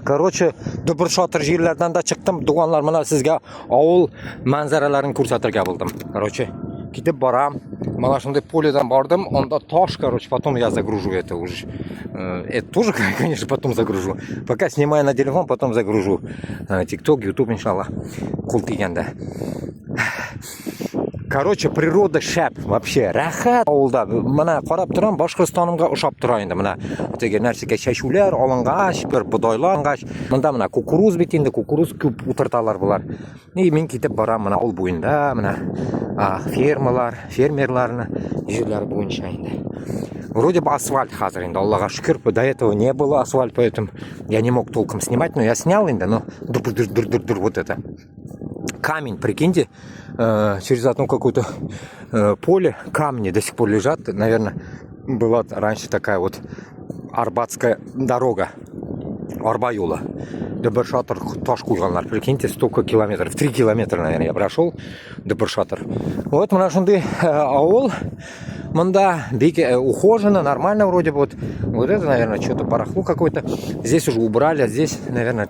Короче, дөбер-шатыр җирләрдән дә чыктым. Туганнар, менә сезгә авыл манзараларын күрсәтергә булдым. Короче, китеп барам. Менә шундый поледан бардым, анда таш, короче, потом я загружу это уже. Это тоже, конечно, потом загружу. Пока снимаю на телефон, потом загружу. ТикТок, Ютуб, иншаллах. Кул тигәндә. Короче, природа шәп вообще. Рәхәт авылда. Менә карап торам, Башкортстанымга ошап тора инде. Менә теге нәрсәгә чәчүләр алынгач, бер бодайлар алынгач. Монда менә кукуруз бит инде, кукуруз күп утырталар болар. И мин китеп барам менә авыл буенда, менә фермалар, фермерларны җирләр буенча инде. Вроде бы асфальт хәзер инде, Аллага шөкер, до этого не было асфальт, поэтому я не мог толком снимать, но я снял инде, но дур-дур-дур-дур вот это. Камень, прикиньте, через одно какое-то поле камни до сих пор лежат. Наверное, была раньше такая вот Арбатская дорога. Арба юлы. Дөбер-шатыр таш куйганнар. Прикиньте, столько километров. 3 километра, наверное, я прошел. Дөбер-шатыр. Вот менә шундый авыл. Монда бик ухожено, нормально вроде бы. Вот, вот это, наверное, что-то барахло какое-то. Здесь уже убрали, а здесь, наверное,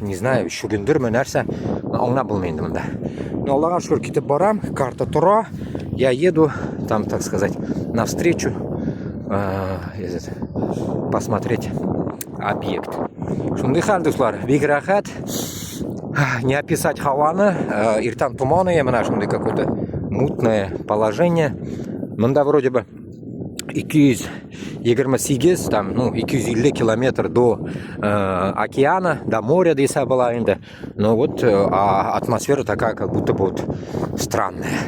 не знаю, чөгендерме нәрсә. Аңлап булмый инде монда. Но Аллага шөкер, китеп барам, карта тора. Я еду там, так сказать, навстречу этот, посмотреть объект. Шундый хәл, дуслар, бик рәхәт. Не описать һаваны, иртән томан иде, менә шундый какое-то мутное положение. Монда вроде бы 228, там, ну, 250 километр до океана, до моря дисә була инде. Но вот а атмосфера такая, как будто бы вот странная.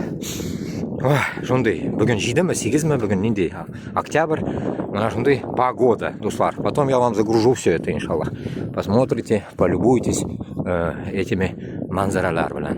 Ой, шундый. Бүген 7-ме, 8-ме, бүген нинди? Октябрь. Менә шундый погода, дуслар. Потом я вам загружу все это, иншаллах. Посмотрите, полюбуйтесь этими манзаралар белән.